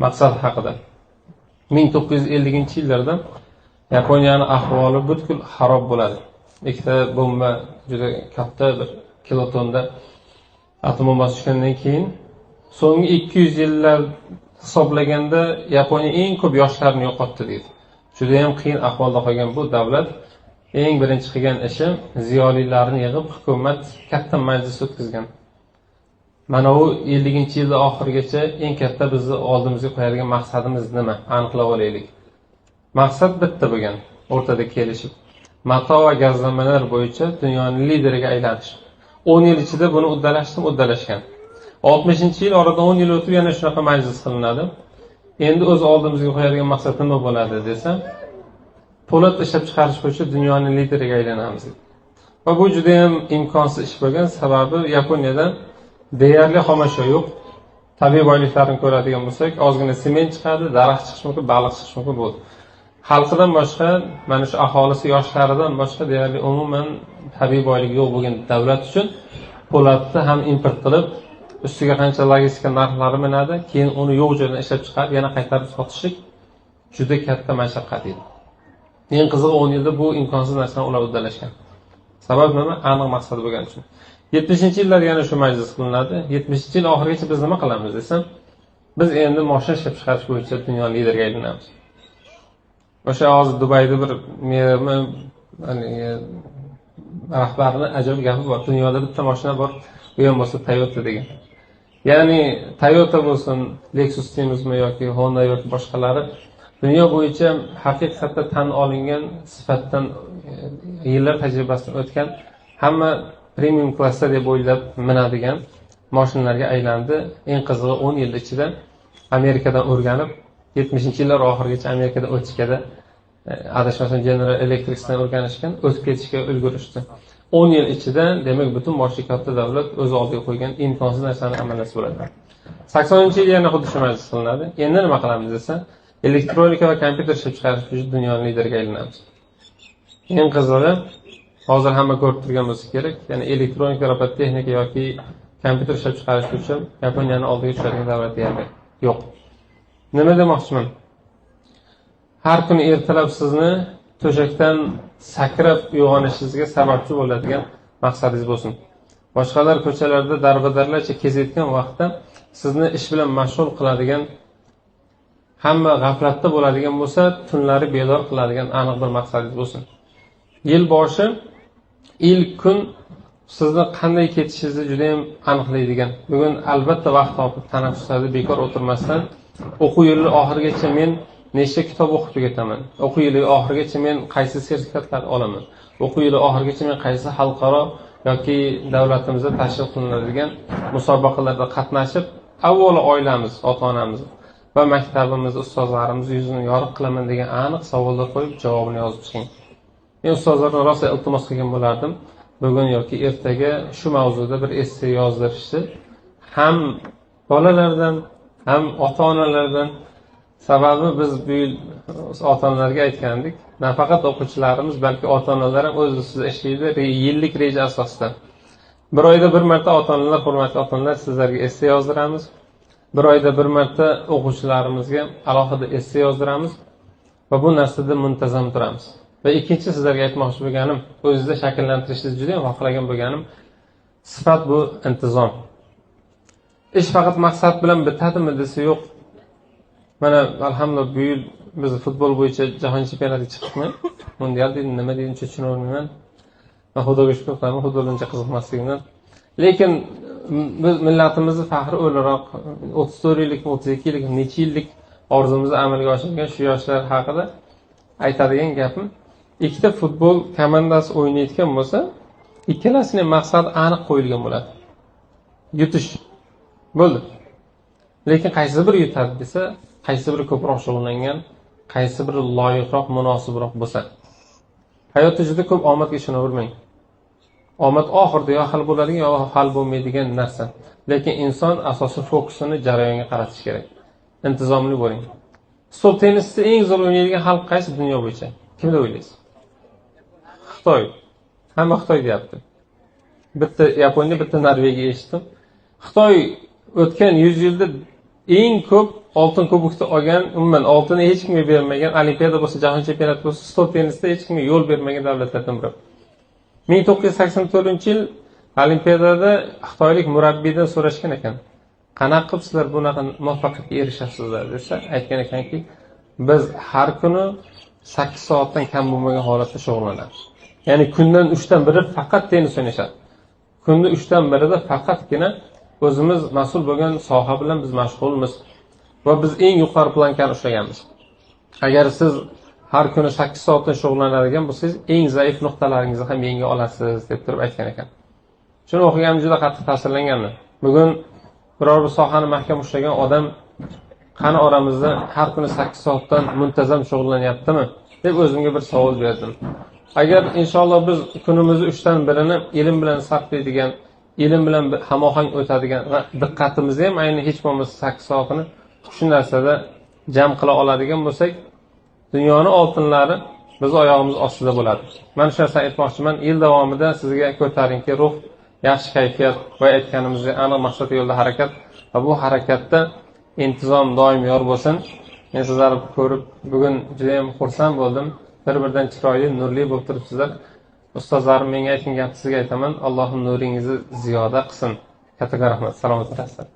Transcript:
Maqsad haqida. 1950-yillarda Yaponiyani ahvoli butkul xarob bo'ladi. Ikkita bomba, juda katta bir kilotonda atom bombasi tushgandan keyin so'nggi 200 yillar hisoblaganda Yaponiya eng ko'p yoshlarni yo'qotdi deydi. Juda ham qiyin ahvolda qolgan bu davlat eng birinchi qilgan ishi ziyolilarni yig'ib hukumat katta majlis o'tkazgan. Mana u 50-yilda oxirigacha eng katta bizni oldimizga qo'yadigan maqsadimiz nima? Aniqlab olaylik. Maqsad bitta bo'lgan, o'rtada kelishib, mato va gazlamalar bo'yicha dunyoning lideriga aylanish. 10 yil ichida buni uddalashgan. 60-yil oradan 10 yil o'tib yana shunaqa majlis qilinadi. Endi o'z oldimizga qo'yadigan maqsad nima bo'ladi desa, po'lat ishlab chiqarish bo'yicha dunyoning lideriga aylanamiz. Va bu juda ham imkonsiz ish bo'lgan, sababi Yaponiyada deyarli xomashyo yo'q. Tabiiy boyliklarni ko'radigan bo'lsak, ozgina sement chiqadi, daraxt chiqishi mumkin, baliq chiqishi mumkin bo'ldi. Xalqidan boshqa, mana shu aholisi yoshlaridan boshqa deyarli umuman tabiiy boylik yo'q bo'lgan davlat uchun po'latni ham import qilib, ustiga qancha logistika narxlari minadi, keyin uni yo'q joydan ishlab chiqarib, yana qaytarib sotishlik juda katta mashaqqat edi. Eng qizig'i 10 yilda bu imkonsiz narsani ular uddalashgan. Sabab nima? Aniq maqsad bo'lgani uchun. 70-yillarda yana shu majlis qilinadi. 70-yil oxirigacha biz nima qilamiz desam, biz endi mashina ishlab chiqarish bo'yicha dunyo lideriga aylanamiz. O'sha hozir Dubayda bir rahbarning ajoyib gapi bor. Dunyoda bitta mashina bor, u ham bo'lsa Toyota degan. Ya'ni Toyota bo'lsin, Lexus deymizmi yoki Honda yoki boshqalari dunyo bo'yicha haqiqatda tan olingan sifatdan yillar tajribasidan o'tgan hamma premium klassda deb o'ylab minadigan mashinalarga aylandi. Eng qizig'i 10 yil ichida Amerikadan o'rganib, 70-yillar oxirigacha Amerikada o'tishgada, adashmasam General Electric'dan o'rganishgan, o'tib ketishga ulgurishdi. 10 yil ichida demak butun boshli katta davlat o'z oldiga qo'ygan imkonsiz narsani amalga bo'ladi. 80-yil yana xuddi shu majlis qilinadi. Endi nima qilamiz desa, elektronika va kompyuter ishlab chiqarish bo'yicha dunyoning lideriga aylanamiz. Eng qizig'i hozir hamma ko'rib turgan bo'lsa kerak, ya'ni elektronika, robototexnika yoki kompyuter ishlab chiqarish bo'yicha Yaponiyaning oldiga tushadigan davlat deyarli yo'q. Nima demoqchiman? Har kuni ertalab sizni to'shakdan sakrab uyg'onishingizga sababchi bo'ladigan maqsadingiz bo'lsin. Boshqalar ko'chalarda darbadarlarcha kezayotgan vaqtda sizni ish bilan mashg'ul qiladigan, hamma g'aflatda bo'ladigan bo'lsa, tunlari bedor qiladigan aniq bir maqsadingiz bo'lsin. Yil boshi, ilk kun sizni qanday ketishingizni juda ham aniqlaydigan. Bugun albatta vaqt topib tanaffuslarda bekor o'tirmasdan o'quv yili oxirigacha men nechta kitob o'qib tugataman, o'quv yili oxirigacha men qaysi sertifikatlar olaman, o'quv yili oxirigacha men qaysi xalqaro yoki davlatimizda tashkil qilinadigan musobaqalarda qatnashib, avvalo oilamiz, ota-onamiz va maktabimiz, ustozlarimiz yuzini yorug' qilaman degan aniq savollar qo'yib javobini yozib chiqing. Men ustozlardan rosa iltimos qilgan bo'lardim. Bugun yoki ertaga shu mavzuda bir esse yozdirishni ham bolalardan, ham ota-onalardan. Sababi biz bu yil ota-onalarga aytgandik, nafaqat o'quvchilarimiz, balki ota-onalar ham o'z ustida ishlaydi, yillik reja asosida. Bir oyda bir marta ota-onalar, hurmatli ota-onalar, sizlarga esse yozdiramiz. Bir oyda bir marta o'quvchilarimizga alohida esse yozdiramiz va bu narsada muntazam turamiz. Va ikkinchi sizlarga aytmoqchi bo'lganim, o'zingizda shakllantirishingizni juda ham xohlagan bo'lganim, sifat bu intizom. Ish faqat maqsad bilan bitadimi desa yo'q. Mana alhamdulillah bu yil biz futbol bo'yicha jahon chempionatiga chiqdikmi? Mundial deydi, nima deydi, uncha tushunolmayman. Men Xudoga shukr qilaman, futbolga uncha qiziqmasligimdan. Lekin biz millatimizni faxri o'laroq 34 yillik, 32 yillik, necha yillik orzumizni amalga oshirgan shu yoshlar haqida aytadigan gapim, ikkita futbol komandasi o'ynayotgan bo'lsa, ikkalasining maqsadi aniq qo'yilgan bo'ladi. Yutish. Bo'ldi. Lekin qaysi biri yutadi desa, qaysi biri ko'proq shug'ullangan, qaysi biri loyiqroq, munosibroq bo'lsa. Hayotda juda ko'p omadga ishonavermang. Omad oxirida yo hal bo'ladigan, yo hal bo'lmaydigan narsa. Lekin inson asosiy fokusini jarayonga qaratish kerak. Intizomli bo'ling. Stol tennisda eng zo'r o'ynaydigan xalq qaysi dunyo bo'yicha? Kim deb o'ylaysiz? Xitoy. Hamma Xitoy deyapti. Bitta Yaponiya, bitta Norvegiya eshitdim. Xitoy o'tgan 100 yilda eng ko'p oltin kubokni olgan, umuman oltinni hech kimga bermagan, olimpiada bo'lsa, jahon chempionati bo'lsa, stol tennisida hech kimga yo'l bermagan davlatlardan biri. 1984-yil olimpiadada xitoylik murabbiydan so'rashgan ekan. Qanaqa qilib sizlar bunaqa muvaffaqiyatga erishasizlar desa, aytgan ekanki, biz har kuni 8 soatdan kam bo'lmagan holatda shug'ullanamiz. Ya'ni kundan 3 dan biri faqat tennis o'ynashadi. Kunni 3 dan birida faqatgina o'zimiz mas'ul bo'lgan soha bilan biz mashg'ulmiz va biz eng yuqori plankani ushlaganmiz. Agar siz har kuni 8 soatdan shug'ullanadigan bo'lsangiz, eng zaif nuqtalaringizni ham yenga olasiz deb turib aytgan ekan. Shuni o'qiganim juda qattiq ta'sirlanganman. Bugun biror bir sohani mahkam ushlagan odam qani oramizda har kuni 8 soatdan muntazam shug'ullanyaptimi deb o'zimga bir savol berdim. Agar inshaalloh biz kunimizni 3 dan birini ilm bilan sarflaydigan, ilm bilan hamohang o'tadigan va diqqatimizni ham ayni hech bo'lmasa 8 soatini shu narsada jam qila oladigan bo'lsak, dunyoni oltinlari biz oyog'imiz ostida bo'ladi. Men shu narsani aytmoqchiman. Yil davomida sizga ko'tarinki ruh, yaxshi kayfiyat va aytganimizdek aniq maqsad yo'lida harakat va bu harakatda intizom doim yor bo'lsin. Men sizlarni ko'rib bugun juda ham xursand bo'ldim. Bir-birdan chiroyli, nurli bo'lib turibsizlar. Ustozlarim menga aytgan gapni sizga aytaman. Allohim nuringizni ziyoda qilsin. Katta rahmat. Salomat bo'lasizlar.